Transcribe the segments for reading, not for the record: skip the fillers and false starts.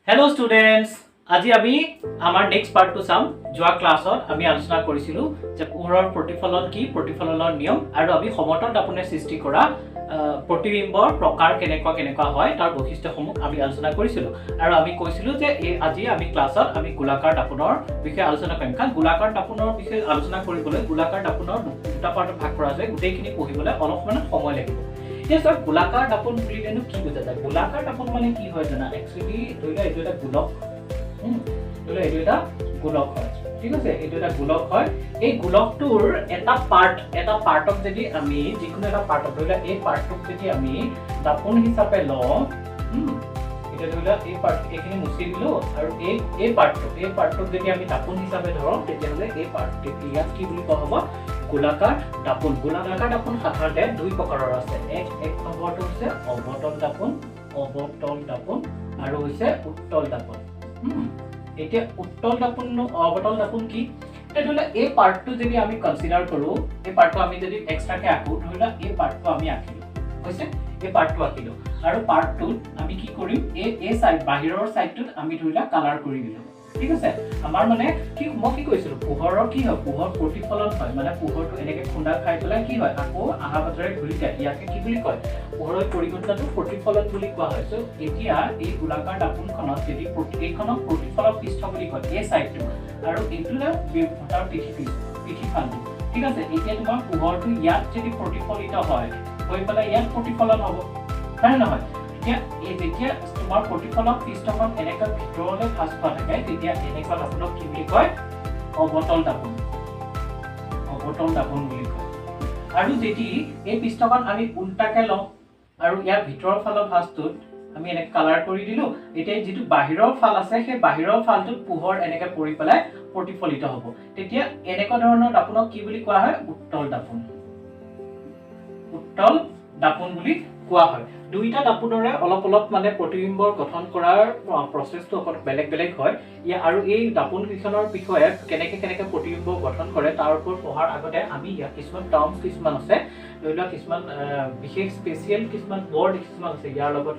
Hello' students, আজি আমি আমাৰ নেক্সট পাৰ্টটো চাম। যোৱা ক্লাছত আমি আলোচনা কৰিছিলোঁ যে পোহৰৰ প্ৰতিফলন কি, প্ৰতিফলনৰ নিয়ম আৰু আমি সমতল দাপোনে সৃষ্টি কৰা প্ৰতিবিম্বৰ প্ৰকাৰ কেনেকুৱা কেনেকুৱা হয়, তাৰ বৈশিষ্ট্যসমূহ আমি আলোচনা কৰিছিলোঁ। আৰু আমি কৈছিলোঁ যে এই আজি আমি ক্লাছত আমি গোলাকাৰ দাপোনৰ বিষয়ে আলোচনা কৰিম। কাৰণ গোলাকাৰ দাপোনৰ বিষয়ে আলোচনা কৰিবলৈ গোলাকাৰ দাপোনৰ দুটা পাৰ্টত ভাগ কৰা যায়, গোটেইখিনি পঢ়িবলৈ অলপমান সময় লাগিব। এতিয়া চোৱা, গোলাকাৰ দাপোন বুলিলেনো কি বুজা যায়? গোলাকাৰ দাপোন মানে কি হয় জানা? একচুৱেলি ধৰি লোৱা এইটো এটা গোলক, ধৰি লোৱা এইটো এটা গোলক হয়, ঠিক আছে? এইটো এটা গোলক হয়। এই গোলকটোৰ এটা পাৰ্টক যদি আমি যিকোনো এটা পাৰ্টক, ধৰি লোৱা এই পাৰ্টটোক যদি আমি দাপোন হিচাপে লওঁ, এতিয়া ধৰি লোৱা এই পাৰ্ট এইখিনি মুচি দিলো আৰু এই পাৰ্টটোক যদি আমি দাপোন হিচাপে ধৰোঁ, তেতিয়াহ'লে এই পাৰ্টটো ইয়াক কি বুলি কোৱা হ'ব? গোলাকাৰ দাপোন। গোলাকাৰ দাপোন সাধাৰণতে দুই প্ৰকাৰৰ আছে। এক নম্বৰটো হৈছে অৱতল দাপোন, অৱতল দাপোন আৰু হৈছে উত্তল দাপোন। এতিয়া উত্তল দাপোন, অৱতল দাপোন কি? এতিয়া ধৰি লোৱা এই পাৰ্টটো যদি আমি কনচিডাৰ কৰোঁ, এই পাৰ্টটো আমি যদি এক্সট্ৰাকে আঁকো, ধৰি লোৱা এই পাৰ্টটো আমি আঁকিলো, হৈছে, এই পাৰ্টটো আঁকিলো আৰু পাৰ্টটোত আমি কি কৰিম? এই চাইড, বাহিৰৰ চাইডটোত আমি ধৰি লোৱা কালাৰ কৰি দিলো, ঠিক আছে? আমাৰ মানে কি, মই কি কৈছিলো? পোহৰৰ কি হয়? পোহৰ প্ৰতিফলন হয়, মানে পোহৰটো এনেকে খুন্দা খাই পেলাই কি হয়? আকৌ আহা বাটৰে ঘূৰি যায়। ইয়াকে কি বুলি কয়? পোহৰৰ পৰিঘটনাটো প্ৰতিফলন বুলি কোৱা হয়। চ' এতিয়া এই গোলাকাৰ দাপোনখনত যদি এইখনক প্ৰতিফলক পৃষ্ঠ বুলি কয়, এই চাইডটো, আৰু এইটো তাৰ পিঠি ফালটো, ঠিক আছে? এতিয়া তোমাৰ পোহৰটো ইয়াত যদি প্ৰতিফলিত হয়, হৈ পেলাই ইয়াত প্ৰতিফলন হ'ব, হয় নে নহয়? এতিয়া এই যেতিয়া তোমাৰ প্ৰতিফলক পৃষ্ঠখন এনেকৈ ভিতৰলৈ ভাঁজ খোৱা থাকে, তেতিয়া এনেকুৱা দাপোনক কি বুলি কয়? অৱতল দাপোন, অৱতল দাপোন বুলি কয়। আৰু যদি এই পৃষ্ঠখন আমি উল্টাকে লওঁ আৰু ইয়াৰ ভিতৰৰ ফালৰ ভাঁজটোত আমি এনেকৈ কালাৰ কৰি দিলোঁ, এতিয়া যিটো বাহিৰৰ ফাল আছে, সেই বাহিৰৰ ফালটোত পোহৰ এনেকৈ পৰি পেলাই প্ৰতিফলিত হ'ব, তেতিয়া এনেকুৱা ধৰণৰ দাপোনক কি বুলি কোৱা হয়? উত্তল দাপোন, উত্তল দাপোন বুলি কোৱা হয়। দুইটা দাপোনৰে অলপ অলপ মানে প্ৰতিবিম্বৰ গঠন কৰাৰ প্ৰচেছটো অকণ বেলেগ বেলেগ হয়। আৰু এই দাপোন কেইখনৰ বিষয়ে কেনেকে কেনেকে প্ৰতিবিম্ব গঠন কৰে, তাৰ ওপৰত পঢ়াৰ আগতে আমি ইয়াত কিছুমান টাৰ্মছ কিছুমান আছে, ধৰি লোৱা কিছুমান বিশেষ স্পেচিয়েল কিছুমান ৱৰ্ড কিছুমান আছে ইয়াৰ লগত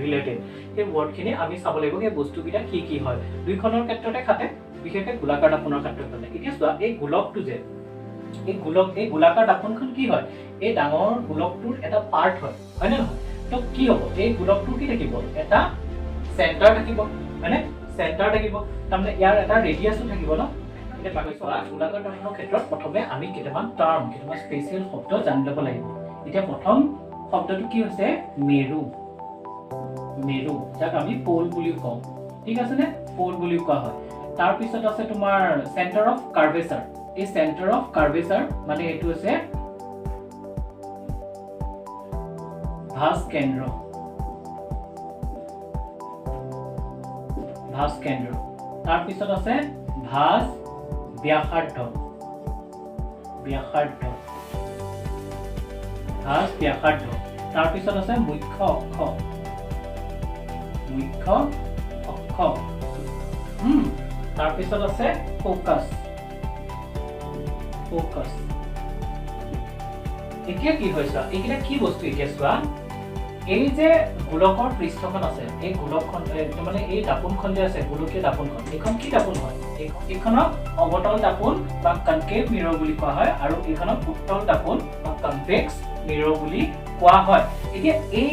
ৰিলেটেড, সেই ৱৰ্ডখিনি আমি চাব লাগিব, সেই বস্তুকেইটা কি কি হয়। দুইখনৰ ক্ষেত্ৰতে খাটে, বিশেষকৈ গোলাকাৰ দাপোনৰ ক্ষেত্ৰত খাটে। এতিয়া চোৱা, এই গোলকটো যে এই গোলক, এই গোলাকাৰ দাপোনখন কি হয়? এই ডাঙৰ গোলকটোৰ এটা পাৰ্ট হয়, হয়নে নহয়? তো কি হ'ব? এই গোলকটোৰ কি থাকিব? এটা চেণ্টাৰ থাকিব, হয়নে? চেণ্টাৰ থাকিব, তাৰমানে ইয়াৰ এটা ৰেডিয়াছো থাকিব ন? এতিয়া বাকী চোৱা, গোলাকাৰ দাপোনৰ ক্ষেত্ৰত প্ৰথমে আমি কেইটামান টাৰ্ম, কেইটামান স্পেচিয়েল শব্দ জানি ল'ব লাগিব। এতিয়া প্ৰথম শব্দটো কি হৈছে? মেৰু। মেৰু, যাক আমি প'ল বুলিও কওঁ, ঠিক আছেনে? প'ল বুলিও কোৱা হয়। তাৰপিছত আছে তোমাৰ চেণ্টাৰ অফ কাৰ্ভেচাৰ। এই চেণ্টাৰ অফ কাৰ্ভেচাৰ মানে এইটো হৈছে ভাঁজ কেন্দ্ৰ, ভাঁজ কেন্দ্ৰ। তাৰপিছত আছে ভাঁজ ব্যাসাৰ্ধ, ব্যাসাৰ্ধ, ভাঁজ ব্যাসাৰ্ধ। তাৰপিছত আছে মুখ্য অক্ষ, মুখ্য অক্ষ। তাৰপিছত আছে ফ'কাছ, ফ'কাছ। এতিয়া কি হয় চোৱা, এইকেইটা কি বস্তু? এতিয়া চোৱা, এই যে গোলকৰ পৃষ্ঠখন আছে, এই গোলকখন, মানে এই দাপোনখন যে আছে, গোলকীয় দাপোনখন, এইখন কি দাপোন হয়? এইখনক অৱতল দাপোন বা কনকেভ মিৰৰ বুলি কোৱা হয় আৰু এইখনক উত্তল দাপোন বা কনভেক্স মিৰৰ বুলি কোৱা হয়। এতিয়া এই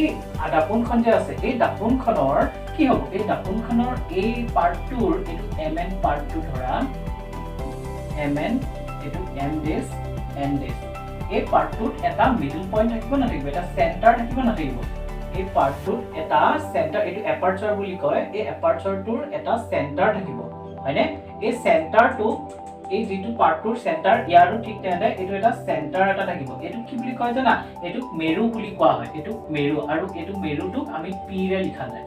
দাপোনখন যে আছে, এই দাপোনখনৰ কি হ'ব? এই দাপোনখনৰ এই পাৰ্টটোৰ, এইটো এম এন পাৰ্টটো ধৰা, এম এন, এইটো এম ডেছ, এন ডেছ, এই পাৰ্টটোত এটা মিডল পইণ্ট থাকিব নাথাকিব? এটা চেণ্টাৰ থাকিব নাথাকিব? এই পাৰ্টটোত এটা চেণ্টাৰ, এইটো এপাৰচাৰ বুলি কয়, এই এপাৰচাৰটোৰ এটা চেণ্টাৰ থাকিব, হয়নে? এই চেণ্টাৰটো, এই যিটো পাৰ্টটোৰ চেণ্টাৰ, ইয়াৰো ঠিক তেনেদৰে এইটো এটা চেণ্টাৰ এটা থাকিব। এইটো কি বুলি কয় জানা? এইটোক মেৰু বুলি কোৱা হয়। এইটোক মেৰু, আৰু এইটো মেৰুটোক আমি পিৰে লিখা যায়,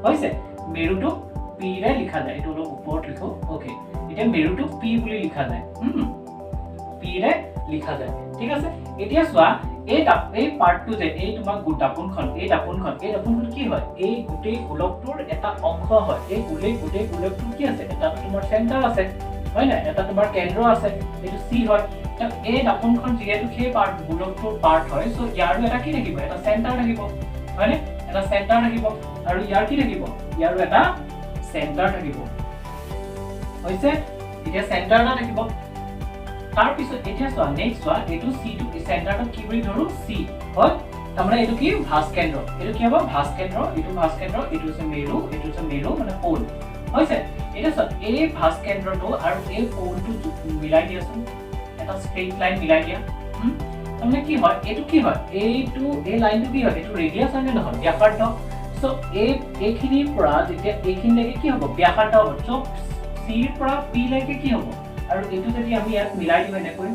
হৈছে? মেৰুটোক পিৰে লিখা যায়। এইটো অলপ ওপৰত লিখো, অ'কে। এতিয়া মেৰুটোক পি বুলি লিখা যায়, পিৰে লিখা যায়, ঠিক আছে? এতিয়া চোৱা, এই পাৰ্টটো যে এই তোমাৰ দাপোনখন, এই দাপোনখন কি হয়? এই গোটেই গোলকটোৰ এটা অংশ হয়। এই গোটেই গোলকটোৰ কি আছে? এটা তোমাৰ চেণ্টাৰ আছে, হয় নাই? এটা তোমাৰ কেন্দ্ৰ আছে, এইটো চি হয়। এই দাপোনখন যিহেতু সেই পাৰ্ট, গোলকটোৰ পাৰ্ট হয়, চ' ইয়াৰো এটা কি থাকিব? এটা চেণ্টাৰ থাকিব, হয়নে? এটা চেণ্টাৰ থাকিব। আৰু ইয়াৰ কি থাকিব? ইয়াৰো এটা চেণ্টাৰ থাকিব। হৈছে, এতিয়া চেণ্টাৰ এটা থাকিব। তাৰপিছত এতিয়া চোৱা, নেক্সট চোৱা, এইটো চিটো চেণ্টাৰটো কি বুলি ধৰো, চি হয়। তাৰমানে এইটো কি, ভাঁজ কেন্দ্ৰ। এইটো কি হ'ব, ভাঁজ কেন্দ্ৰ। এইটো ভাঁজ কেন্দ্ৰ, এইটো হৈছে মেৰু, এইটো হৈছে মেৰু মানে প'ল। হৈছে, এতিয়া চোৱা এই ভাঁজ কেন্দ্ৰটো আৰু এই প'লটো মিলাই দিয়াচোন, এটা ষ্ট্ৰেইট লাইন মিলাই দিয়া। তাৰমানে কি হয়, এইটো কি হয়, এইটো এই লাইনটো কি হয়, এইটো ৰেডিয়াছ হয় নে নহয়, ব্যাসাৰ্ধ। চ' এইখিনিৰ পৰা যেতিয়া এইখিনিলৈকে কি হ'ব, ব্যাসাৰ্ধ হ'ব। চ' চিৰ পৰা পি লৈকে কি হ'ব, আৰু এইটো যদি আমি ইয়াত মিলাই দিওঁ এনেকৈ,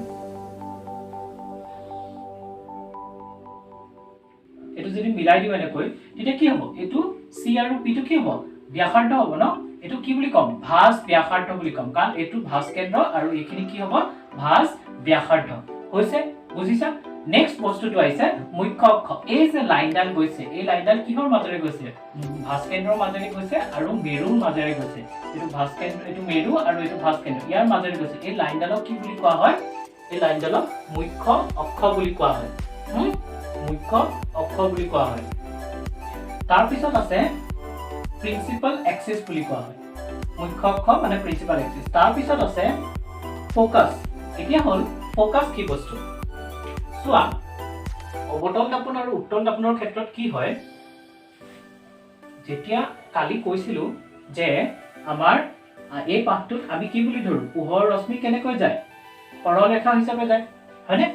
এইটো যদি মিলাই দিওঁ এনেকৈ, তেতিয়া কি হ'ব, এইটো চি আৰু পিটো কি হ'ব, ব্যাসাৰ্ধ হ'ব ন। এইটো কি বুলি ক'ম, ভাঁজ ব্যাসাৰ্ধ বুলি ক'ম, কাৰণ এইটো ভাঁজ কেন্দ্ৰ আৰু এইখিনি কি হ'ব, ভাঁজ ব্যাসাৰ্ধ। হৈছে, বুজিছা? নেক্সট বস্তুটো আহিছে মুখ্য অক্ষ। এই যে লাইনডাল গৈছে, এই লাইনডাল কিহৰ মাজেৰে গৈছে, ভাঁজ কেন্দ্ৰৰ মাজেৰে গৈছে আৰু মেৰুৰ মাজেৰে গৈছে। এইটো ভাঁজ কেন্দ্ৰ, এইটো মেৰু আৰু এইটো ভাঁজ কেন্দ্ৰ, ইয়াৰ মাজেৰে গৈছে। এই লাইনডালক কি বুলি কোৱা হয়, এই লাইনডালক মুখ্য অক্ষ বুলি কোৱা হয়। মুখ্য অক্ষ বুলি কোৱা হয়। তাৰপিছত আছে প্ৰিন্সিপাল এক্সিছ বুলি কোৱা হয়। মুখ্য অক্ষ মানে প্ৰিন্সিপাল এক্সিছ। তাৰপিছত আছে ফ'কাছ। এতিয়া হ'ল ফ'কাছ কি বস্তু। চোৱা, অৱতল দাপোন আৰু উত্তল দাপোনৰ ক্ষেত্ৰত কি হয়, যেতিয়া কালি কৈছিলো যে আমাৰ এই পাঠটোত আমি কি বুলি ধৰো, পোহৰ ৰশ্মি কেনেকৈ যায়, সৰলৰেখা হিচাপে যায়, হয়নে?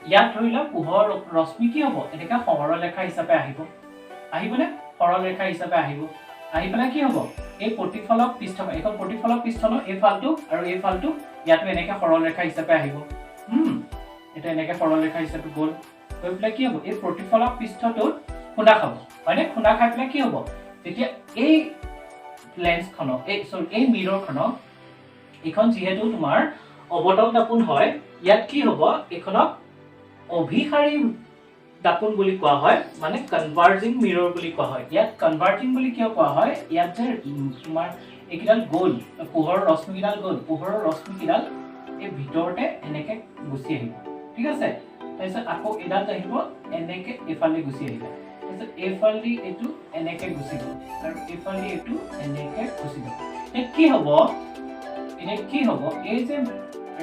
ইয়াত ধৰি লোৱা পোহৰ ৰশ্মি কি হ'ব, এনেকৈ সৰলৰেখা হিচাপে আহিব, আহিবনে? সৰলৰেখা হিচাপে আহিব। আহি পেলাই কি হ'ব, এই প্ৰতিফলক পৃষ্ঠ, এইখন প্ৰতিফলক পৃষ্ঠ ন, এই ফালটো আৰু এই ফালটো, ইয়াতো এনেকৈ সৰলৰেখা হিচাপে আহিব। এটা এনেকৈ সৰলৰেখা হিচাপে গ'ল, গৈ পেলাই কি হ'ব, এই প্ৰতিফলক পৃষ্ঠটোত খুন্দা খাব, হয়নে? খুন্দা খাই পেলাই কি হ'ব, তেতিয়া এই লেন্সখনক, এই চৰি, এই মিৰৰখনক, এইখন যিহেতু তোমাৰ অৱতল দাপোন হয়, ইয়াত কি হ'ব, এইখনক অভিসাৰী দাপোন বুলি কোৱা হয়, মানে কনভাৰ্জিং মিৰৰ বুলি কোৱা হয়। ইয়াত কনভাৰ্জিং বুলি কিয় কোৱা হয়, ইয়াত যে তোমাৰ এইকেইডাল গ'ল, পোহৰৰ ৰশ্মিকেইডাল গ'ল, পোহৰৰ ৰশ্মিকেইডাল এই ভিতৰতে এনেকে গুচি আহিব, ঠিক আছে? তাৰপিছত আকৌ এইডাল আহিব, এনেকে এইফালে গুচি আহিব, তাৰপিছত এইফালেদি এইটো এনেকে গুচি গ'ল, আৰু এইফালেদি এইটো এনেকে গুচি গ'ল। এতিয়া কি হ'ব, এতিয়া কি হ'ব, এই যে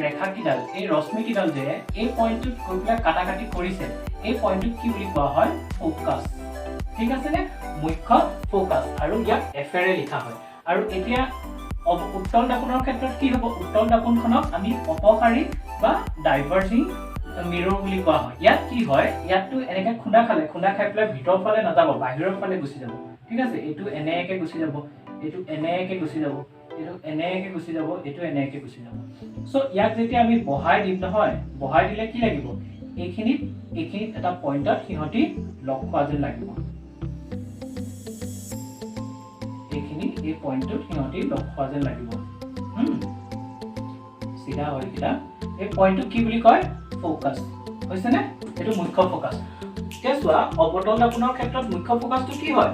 ৰেখাকেইডাল, এই ৰশ্মিকেইডাল যে এই পইণ্টটোত গৈ পেলাই কাটা কাটি কৰিছে, এই পইণ্টটোক কি বুলি কোৱা হয়, ফ'কাছ। ঠিক আছে নে? মুখ্য ফ'কাছ, আৰু ইয়াক এফেৰে লিখা হয়। আৰু এতিয়া উত্তল দাপোনৰ ক্ষেত্ৰত কি হ'ব, উত্তল দাপোনখনক আমি অপসাৰী বা ডাইভাৰ্জিং মিৰৰ বুলি কোৱা হয়। ইয়াত কি হয়, ইয়াততো এনেকে খুন্দা খালে, খুন্দা খাই পেলাই ভিতৰৰ ফালে নাযাব, বাহিৰৰ ফালে গুচি যাব, ঠিক আছে? এইটো এনেকে গুচি যাব, এইটো এনেকে গুচি যাব, এইটো এনেকে গুচি যাব, এইটো এনেকে গুচি যাব। চ' ইয়াক যেতিয়া আমি বহাই দিম নহয়, বহাই দিলে কি লাগিব, এইখিনিত এইখিনিত এটা পইণ্টত সিহঁতি লগ খোৱা যেন লাগিব, এইখিনি এই পইণ্টটোত সিহঁতি লগ খোৱা যেন লাগিব। চিধা হয় এইকেইটা। এই পইণ্টটোক কি বুলি কয়, ফ'কাছ। হৈছেনে? এইটো মুখ্য ফ'কাছ। এতিয়া চোৱা, অৱতল দাপোনৰ ক্ষেত্ৰত মুখ্য ফ'কাছটো কি হয়,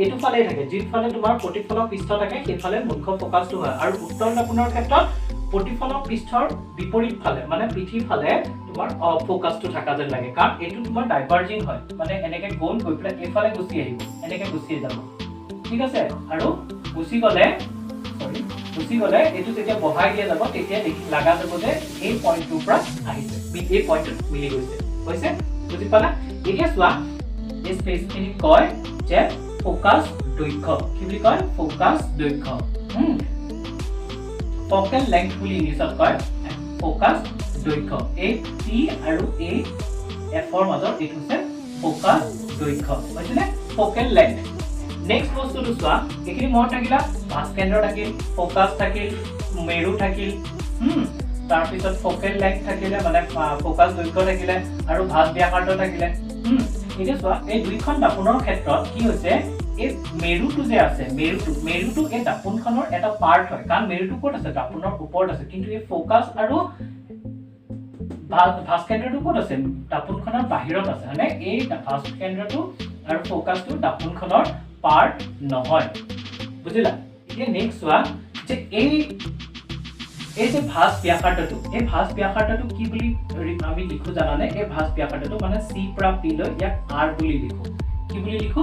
এইটো ফালেই থাকে, যিফালে তোমাৰ প্ৰতিফলক পৃষ্ঠ থাকে সেইফালে মুখ্য ফ'কাছটো হয়। আৰু উত্তল দাপোনৰ ক্ষেত্ৰত প্ৰতিফলক পৃষ্ঠৰ বিপৰীত ফালে, মানে পিঠিৰ ফালে তোমাৰ ফ'কাছটো থকা যেন লাগে, কাৰণ এইটো তোমাৰ ডাইভাৰ্জিং হয়, মানে এনেকে গ'ল, গৈ পেলাই এইফালে গুচি আহিব, এনেকে গুচি যাব, ঠিক আছে? আৰু গুচি গ'লে, চৰি, গুচি গ'লে এইটো যেতিয়া বহাই দিয়া যাব, তেতিয়া লগা যাব যে এই পইণ্টটোৰ পৰা আহিছে, এই পইণ্টটোত মিলি গৈছে। হৈছে, বুজি পালা? এতিয়া চোৱা, এই স্পেচখিনিক কয় যে ফ'কাছ দৈৰ্ঘ্য। কি বুলি কয়, ফ'কাছ দৈৰ্ঘ্য। ফকেল লেংথ বুলি ইংলিছত কয়, ফ'কাছ দৈৰ্ঘ্য। এই পি আৰু এই এফৰ মাজৰ এইটো হৈছে ফ'কাছ দৈৰ্ঘ্য, হৈছেনে? Focal length. Next বস্তুটো চোৱা, এইখিনি মনত থাকিলা, ভাঁজ কেন্দ্ৰ থাকিল, ফ'কাছ থাকিল, মেৰু থাকিল, তাৰপিছত ফকেল লেংথ থাকিলে মানে ফ'কাছ দৈৰ্ঘ্য থাকিলে, আৰু ভাঁজ ব্যাসাৰ্ধ থাকিলে। এতিয়া চোৱা, এই দুইখন দাপোনৰ ক্ষেত্ৰত কি হৈছে, এই মেৰুটো যে আছে, মেৰুটো এই দাপোনখনৰ এটা পাৰ্ট হয়, কাৰণ মেৰুটো ক'ত আছে, দাপোনৰ ওপৰত আছে। কিন্তু এই ফ'কাছ আৰু ভাঁজ কেন্দ্ৰটো ক'ত আছে, দাপোনখনৰ বাহিৰত আছে, হয়নে? এই ভাঁজ কেন্দ্ৰটো আৰু ফ'কাছটো দাপোনখনৰ পাৰ্ট নহয়, বুজিলা? এতিয়া নেক্সট চোৱা যে এই এই যে ভাঁজ ব্যাসাৰ্ধটো, এই ভাঁজ ব্যাসাৰ্ধটো কি বুলি আমি লিখো জানানে? এই ভাঁজ ব্যাসাৰ্ধটো মানে চি পৰা পি লৈ ইয়াক আৰ বুলি লিখো। কি বুলি লিখো?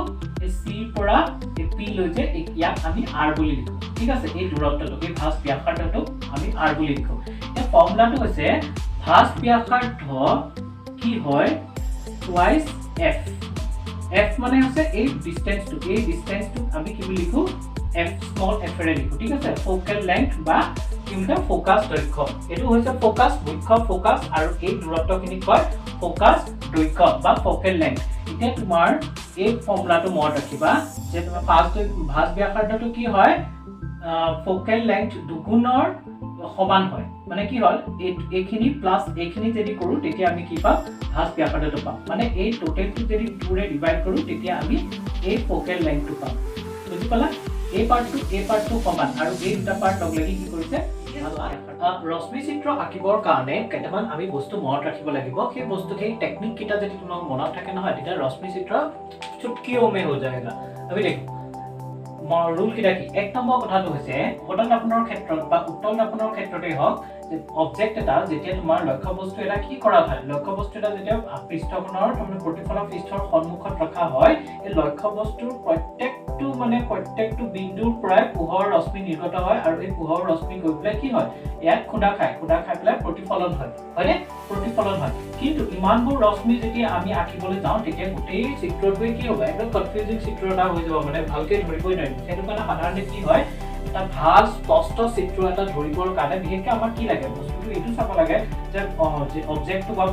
চিৰ পৰা এই পি লৈ যে ইয়াক আমি আৰ বুলি লিখোঁ, ঠিক আছে? এই দূৰত্বটোক, এই ভাঁজ ব্যাসাৰ্ধটোক আমি আৰ বুলি লিখোঁ। এতিয়া ফৰ্মুলাটো হৈছে ভাঁজ ব্যাসাৰ্ধ কি হয়? Twice F. F মানে হৈছে এই ডিষ্টেঞ্চটো। এই ডিষ্টেঞ্চটোক আমি কি বুলি লিখোঁ? এফ, স্মল এফেৰে লিখোঁ, ঠিক আছে? ফ'কেল লেংথ বা কি বুলি কয়, ফ'কাছ দৈৰ্ঘ্য। এইটো হৈছে ফ'কাছ, মুখ্য ফ'কাছ, আৰু এই দূৰত্বখিনিক কয় ফ'কাছ দৈৰ্ঘ্য বা ফ'কেল লেংথ। এতিয়া তোমাৰ এই ফৰ্মুলাটো মনত ৰাখিবা যে তোমাৰ ভাঁজ ব্যাসাৰ্ধটো কি হয়? ফ'কেল লেংথ দুগুণৰ সমান হয়। মানে কি হ'ল, এইখিনি প্লাছ এইখিনি যদি কৰোঁ তেতিয়া আমি কি পাম? ভাঁজ ব্যাসাৰ্ধটো পাম। মানে এই টোটেলটো যদি টুৰে ডিভাইড কৰোঁ তেতিয়া আমি এই ফ'কেল লেংথটো পাম। বুজি পালা? এই পাৰ্টটো, এই পাৰ্টটো সমান আৰু এই দুটা পাৰ্ট লগ লাগি কি কৰিছে? ৰশ্মি চিত্ৰ আঁকিবৰ কাৰণে কেইটামান আমি বস্তু মনত ৰাখিব লাগিব। সেই বস্তু, সেই টেকনিক কেইটা যদি তোমাৰ মনত থাকে নহয়, তেতিয়া ৰশ্মি চিত্ৰ चुटकियों में हो जाएगा। আমি দেখোঁ ৰুল কেইটা কি। এক নম্বৰ কথাটো হৈছে, অৱতল দাপোনৰ ক্ষেত্ৰত বা উত্তল দাপোনৰ ক্ষেত্ৰতেই হওক, যে অবজেক্ট এটা যেতিয়া তোমাৰ লক্ষ্য বস্তু এটা কি কৰা হয়, লক্ষ্য বস্তু এটা যেতিয়া পৃষ্ঠখনৰ, তাৰমানে প্ৰতিফলক পৃষ্ঠৰ সন্মুখত ৰখা হয়, এই লক্ষ্য বস্তুৰ প্ৰত্যেকটো, মানে প্ৰত্যেকটো বিন্দুৰ পৰাই পোহৰ ৰশ্মি নিৰ্গত হয় আৰু এই পোহৰ ৰশ্মি গৈ পেলাই কি হয়? ইয়াত খুন্দা খায়, খুন্দা খাই পেলাই প্ৰতিফলন হয়, হয়নে? প্ৰতিফলন হয়। কিন্তু ইমানবোৰ ৰশ্মি যেতিয়া আমি আঁকিবলৈ যাওঁ তেতিয়া গোটেই চিত্ৰটোৱে কি হ'ব? একদম কনফিউজিং চিত্ৰ এটা হৈ যাব, মানে ভালকে ধৰিবই নোৱাৰিম। সেইটো কাৰণে সাধাৰণতে কি হয়, এটা ভাল স্পষ্ট চিত্ৰ এটা ধৰিবৰ কাৰণে বিশেষকৈ আমাক কি লাগে? বস্তুটো এইটো চাব লাগে যে অবজেক্টটো বা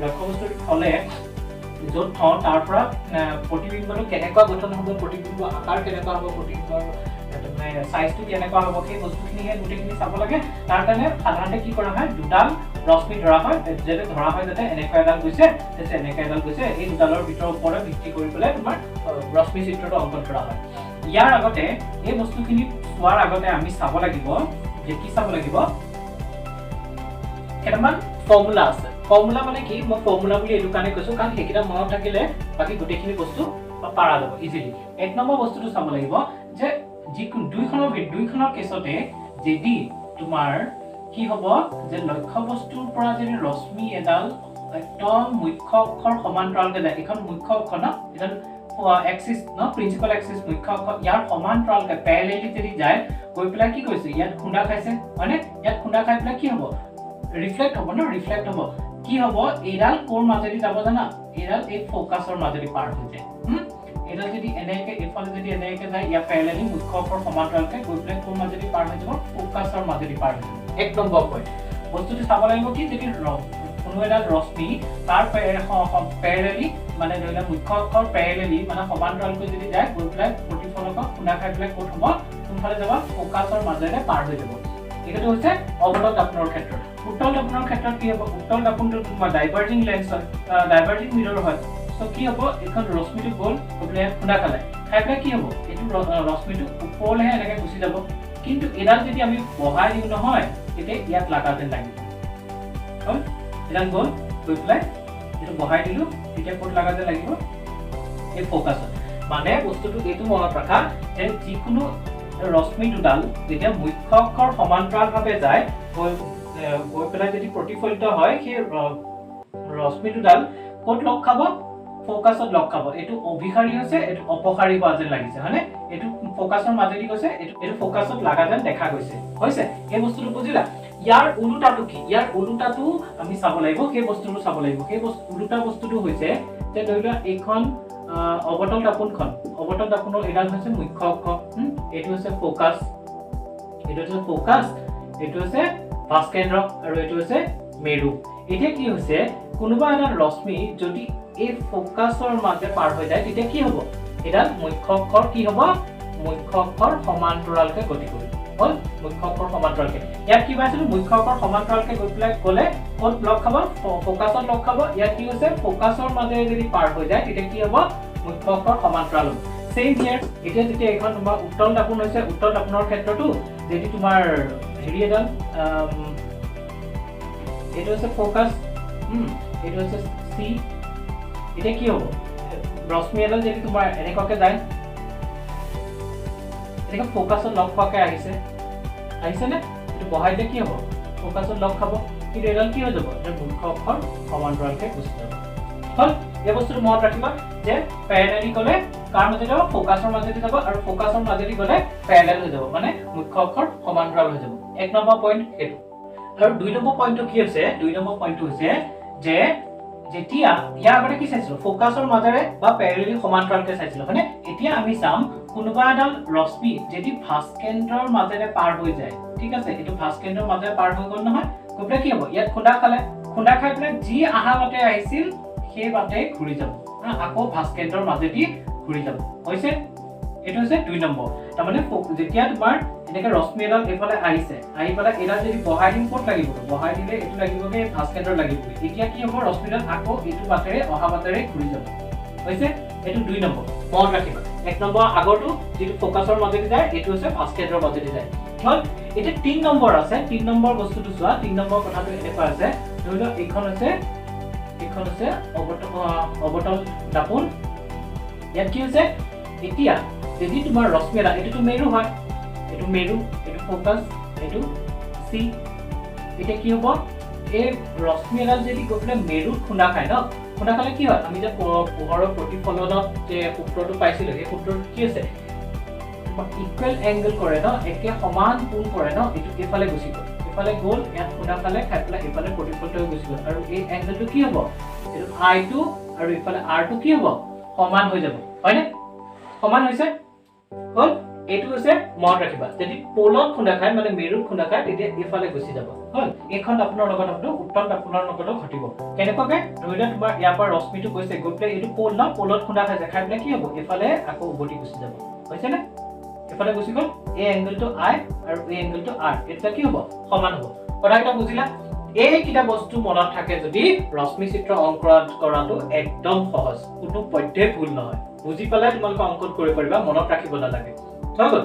লক্ষ্য বস্তুটো থ'লে, য'ত থওঁ তাৰ পৰা প্ৰতিবিম্বটো কেনেকুৱা গঠন হ'ব, প্ৰতিবিম্ব আকাৰ কেনেকুৱা হ'ব, প্ৰতিবিম্বৰ মানে চাইজটো কেনেকুৱা হ'ব, সেই বস্তুখিনিহে গোটেইখিনি চাব লাগে। তাৰ কাৰণে সাধাৰণতে কি কৰা হয়? দুডাল ৰশ্মি ধৰা হয়, যাতে ধৰা হয় যাতে এনেকুৱা এডাল গৈছে, তাৰপিছত এনেকুৱা এডাল গৈছে, এই দুডালৰ ভিতৰৰ ওপৰত ভিত্তি কৰি পেলাই তোমাৰ ৰশ্মি চিত্ৰটো অংকন কৰা হয়। ইয়াৰ আগতে এই বস্তুখিনি চোৱাৰ আগতে আমি চাব লাগিব যে কি চাব লাগিব, কেইটামান ফৰ্মুলা আছে। ফৰ্মুলা মানে কি? মই ফৰ্মুলা বুলি এইটো কাৰণে কৈছো কাৰণ সেইকেইটা মনত থাকিলে বাকী গোটেইখিনি বস্তু পাৰা যাব ইজিলি। এক নম্বৰ বস্তুটো চাব লাগিব যে যিকোনো দুইখনৰ কেছতে যদি তোমাৰ কি হ'ব যে লক্ষ্য বস্তুৰ পৰা যদি ৰশ্মি এডাল একদম মুখ্য অক্ষৰ সমান্তৰালকৈ যায়, এইখন মুখ্য অক্ষ ন, এইডাল এক্সিছ ন, প্ৰিন্সিপাল এক্সিছ, মুখ্য অক্ষ, ইয়াৰ সমান্তৰালকৈ পেৰেলেলি যদি যায়, গৈ পেলাই কি কৰিছে? ইয়াত খুন্দা খাইছে, হয়নে? ইয়াত খুন্দা খাই পেলাই কি হ'ব? ৰিফ্লেক্ট হ'ব ন, ৰিফ্লেক্ট হ'ব। কি হ'ব? এইডাল ক'ৰ মাজেদি যাব জানা? এইডাল এই ফ'কাছৰ মাজেদি পাৰ হৈ যায়। এইডাল যদি এনেকে এইফালে যদি এনেকে যায়, ইয়াৰ পেৰেলেলি মুখ্য অক্ষৰ সমান্তৰালকৈ গৈ পেলাই ক'ৰ মাজেদি পাৰ হৈ যাব? ফ'কাছৰ মাজেদি পাৰ হৈ যাব। এক নম্বৰ পইণ্ট বস্তুটো চাব লাগিব কি, যদি কোনো এডাল ৰশ্মি তাৰ পেৰেলেলি, মানে ধৰি লোৱা মুখ্য অক্ষৰ পেৰেলেলি, মানে সমান্তৰালকৈ যদি যায়, গৈ পেলাই প্ৰতিফলকক খুন্দা খাই পেলাই ক'ত হ'ব? কোনফালে যাব? ফ'কাছৰ মাজেৰে পাৰ হৈ যাব। এইটো হৈছে অৱতল দাপোনৰ ক্ষেত্ৰত। উত্তল দাপোনৰ ক্ষেত্ৰত কি হ'ব? উত্তল দাপোনটো তোমাৰ ডাইভাৰ্জিং লেন্স হয়, ডাইভাৰ্জিং মিৰৰ হয়। চ' কি হ'ব? এইখন ৰশ্মিটো গ'ল, গৈ পেলাই ইয়াত খুন্দা খালে, খাই পেলাই কি হ'ব? এইটো ৰশ্মিটো ওপৰলৈহে এনেকৈ গুচি যাব। কিন্তু এডাল যদি আমি বহাই দিওঁ নহয়, তেতিয়া ইয়াত লগা যেন লাগিব। হ'ল, এডাল গ'ল, গৈ পেলাই এইটো বহাই দিলোঁ, তেতিয়া ক'ত লগা যেন লাগিব? এই ফ'কাছত। মানে বস্তুটো এইটো মনত ৰাখা যে যিকোনো ৰশ্মি দুডাল যেতিয়া মুখ্য অক্ষৰ সমান্তৰালভাৱে যায়, গৈ পেলাই যদি প্ৰতিফলিত হয়, সেই ৰশ্মি দুডাল ক'ত লগ খাব? ফ'কাছত লগ খাব। এইটো অভিসাৰী হৈছে, এইটো অপসাৰী হোৱা যেন লাগিছে, হয়নে? এইটো ফ'কাছৰ মাজেদি গৈছে, এইটো ফ'কাছত লগা যেন দেখা গৈছে। হৈছে, এই বস্তুটো বুজিলা? ইয়াৰ ওলোটাটো কি? ইয়াৰ ওলোটাটো আমি চাব লাগিব, সেই বস্তুটো চাব লাগিব। সেই বস্তু, ওলোটা বস্তুটো হৈছে যে ধৰি লোৱা এইখন অৱতল দাপোনখন, অৱতল দাপোনৰ এইডাল হৈছে মুখ্য অক্ষ, এইটো হৈছে ফ'কাছ, এইটো হৈছে ফ'কাছ, এইটো হৈছে ভাঁজকেন্দ্ৰ আৰু এইটো হৈছে মেৰু। এতিয়া কি হৈছে, কোনোবা এডাল ৰশ্মি যদি এই ফ'কাছৰ মাজে পাৰ হৈ যায় তেতিয়া কি হ'ব? এডাল মুখ্য অক্ষৰ কি হ'ব? মুখ্য অক্ষৰ সমান্তৰালকৈ গতি কৰিব। হ'ল, মুখ্য অক্ষৰ সমান্তৰালকৈ। ইয়াত কি পাইছিলো? মুখ্য অক্ষৰ সমান্তৰালকৈ গৈ পেলাই গ'লে ক'ত লগ খাব? ফ'কাছত লগ খাব। ইয়াত কি হৈছে, ফ'কাছৰ মাজেৰে যদি পাৰ হৈ যায় তেতিয়া কি হ'ব? মুখ্য অক্ষৰ সমান্তৰাল হ'ব। ছেইম here, এতিয়া যেতিয়া এইখন তোমাৰ উত্তল দাপোন হৈছে, উত্তল দাপোনৰ ক্ষেত্ৰতো যদি তোমাৰ হেৰি এডাল, এইটো হৈছে ফ'কাছ, এইটো হৈছে চি। এতিয়া কি হ'ব? ৰশ্মি এডাল যদি তোমাৰ এনেকুৱাকে যায়, এনেকৈ ফ'কাছত লগ খোৱাকে আহিছে, আহিছেনে? এইটো বহাই দিলে কি হ'ব? ফ'কাছত লগ খাব, কিন্তু এডাল কি হৈ যাব? এটা মুখ্য অক্ষৰ সমান্তৰালকৈ গুচি যাব। হ'ল, এই বস্তুটো মনত ৰাখিবা যে পেৰেলেলি গ'লে কাৰ মাজেদি যাব? ফ'কাছৰ মাজেদি যাব, আৰু ফ'কাছৰ মাজেদি গ'লে পেৰেলেল হৈ যাব, মানে মুখ্য অক্ষৰ সমান্তৰাল হৈ যাব। এক নম্বৰ পইণ্ট সেইটো। আৰু দুই নম্বৰ পইণ্টটো কি হৈছে? দুই নম্বৰ পইণ্টটো হৈছে যে যেতিয়া ইয়াৰ আগতে কি চাইছিলো? ফ'কাছৰ মাজেৰে বা পেৰেলেলি সমান্তৰালকে চাইছিলো, হয়নে? এতিয়া আমি চাম কোনোবা এডাল ৰশ্মি যদি ভাঁজকেন্দ্ৰৰ মাজেৰে পাৰ হৈ যায়, ঠিক আছে, এইটো ভাঁজকেন্দ্ৰৰ মাজেৰে পাৰ হৈ গ'ল নহয়, গৈ পেলাই কি হ'ব? ইয়াত খুন্দা খালে, খুন্দা খাই পেলাই যি আহা বাটে আহিছিল সেই বাটে ঘূৰি যাব, আকৌ ভাঁজকেন্দ্ৰৰ মাজেদি ঘূৰি যাব। হৈছে? এইটো হৈছে দুই নম্বৰ। তাৰমানে যেতিয়া তোমাৰ এনেকে ৰশ্মি এডাল এইফালে আহিছে, আহি পেলাই এইডাল যদি বহাই দিম ক'ত লাগিব? বহাই দিলে এইটো লাগিবগৈ ভাঁজকেন্দ্ৰত লাগিবগৈ। এতিয়া কি হ'ব? ৰশ্মিডাল আকৌ এইটো বাটেৰে অহা বাটেৰে ঘূৰি যাব। হৈছে? এইটো দুই নম্বৰ, মনত ৰাখিবা। এক নম্বৰ আগৰটো যিটো ফ'কাছৰ মাজেদি যায়, এইটো হৈছে ভাঁজকেন্দ্ৰৰ মাজেদি যায়। হ'ল? এতিয়া তিনি নম্বৰ আছে। তিনি নম্বৰ বস্তুটো চোৱা, তিনি নম্বৰ কথাটো এনেকুৱা আছে, ধৰি লোৱা এইখন হৈছে অৱতল দাপোন। ইয়াত কি হৈছে? এতিয়া যদি তোমাৰ ৰশ্মি এটা, এইটোতো মেৰু হয়, এইটো মেৰু, এইটো ফ'কাছ, এইটো চি। এতিয়া কি হ'ব? এই ৰশ্মি এডাল যদি গৈ পেলাই মেৰুত খুন্দা খায় ন, খুন্দা খালে কি হয়? আমি যে পোহৰৰ প্ৰতিফলনত যে সূত্ৰটো পাইছিলো, সেই সূত্ৰটো কি হৈছে? ইকুৱেল এংগল কৰে ন, একে সমান কোণ কৰে ন। এইটো এইফালে গুচি গ'ল, এইফালে গ'ল, ইয়াত খুন্দা খালে, খাই পেলাই এইফালে প্ৰতিফলিত হৈ গুচি গ'ল। আৰু এই এংগলটো কি হ'ব? এইটো আইটো আৰু এইফালে আৰটো কি হ'ব? সমান হৈ যাব, হয়নে? সমান হৈছে, হ'ল। এইটো হৈছে মনত ৰাখিবা, যদি প'লত খুন্দা খায়, মানে মেৰুত খুন্দা খায়, তেতিয়া এইফালে গুচি যাব। হ'ল? এইখন দাপোনৰ লগত হয়তো উত্তল দাপোনৰ লগতো ঘটিব। কেনেকুৱাকে? ধৰি লোৱা তোমাৰ ইয়াৰ পৰা ৰশ্মিটো গৈছে, গৈ পেলাই এইটো প'ল ন, প'লত খুন্দা খাইছে, খাই পেলাই কি হ'ব? এইফালে আকৌ উভতি গুচি যাব। হৈছেনে? এইফালে গুচি গ'ল। এই এংগলটো আই আৰু এই এংগলটো আৰ, এতিয়া কি হ'ব? সমান হ'ব। কথাকেইটা বুজিলা? এইকেইটা বস্তু মনত থাকে যদি ৰশ্মি চিত্ৰ অংকন কৰাটো একদম সহজ, কোনো পধ্যেই ভুল নহয়। বুজি পেলাই তোমালোকে অংকন কৰিব পাৰিবা, মনত ৰাখিব নালাগে। হৈ গ'ল?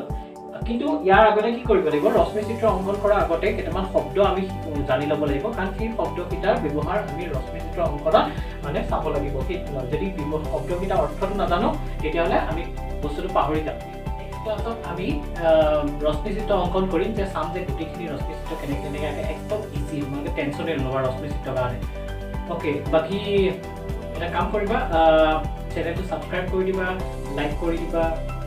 কিন্তু ইয়াৰ আগতে কি কৰিব লাগিব? ৰশ্মি চিত্ৰ অংকন কৰাৰ আগতে কেইটামান শব্দ আমি জানি ল'ব লাগিব, কাৰণ সেই শব্দকেইটাৰ ব্যৱহাৰ আমি ৰশ্মি চিত্ৰ অংকনত মানে চাব লাগিব। সেই যদি শব্দকেইটাৰ অৰ্থটো নাজানো, তেতিয়াহ'লে আমি বস্তুটো পাহৰি যাম। ক্লাছত আমি ৰশ্মি চিত্ৰ অংকন কৰিম, যে চাম যে গোটেইখিনি ৰশ্মি চিত্ৰ কেনেকৈ কেনেকৈ আঁকে। একদম ইজি, তোমালোকে টেনশ্যনেই নল'বা ৰশ্মি চিত্ৰৰ কাৰণে। অ'কে, বাকী এটা কাম কৰিবা, চেনেলটো ছাবস্ক্ৰাইব কৰি দিবা, লাইক কৰি দিবা,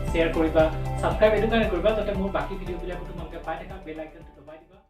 শ্বেয়াৰ কৰিবা। ছাবস্ক্ৰাইব এইটো কাৰণে কৰিবা যাতে মোৰ বাকী ভিডিঅ'বিলাকো তোমালোকে পাই থাকা। বেল আইকনটো দবাই দিবা।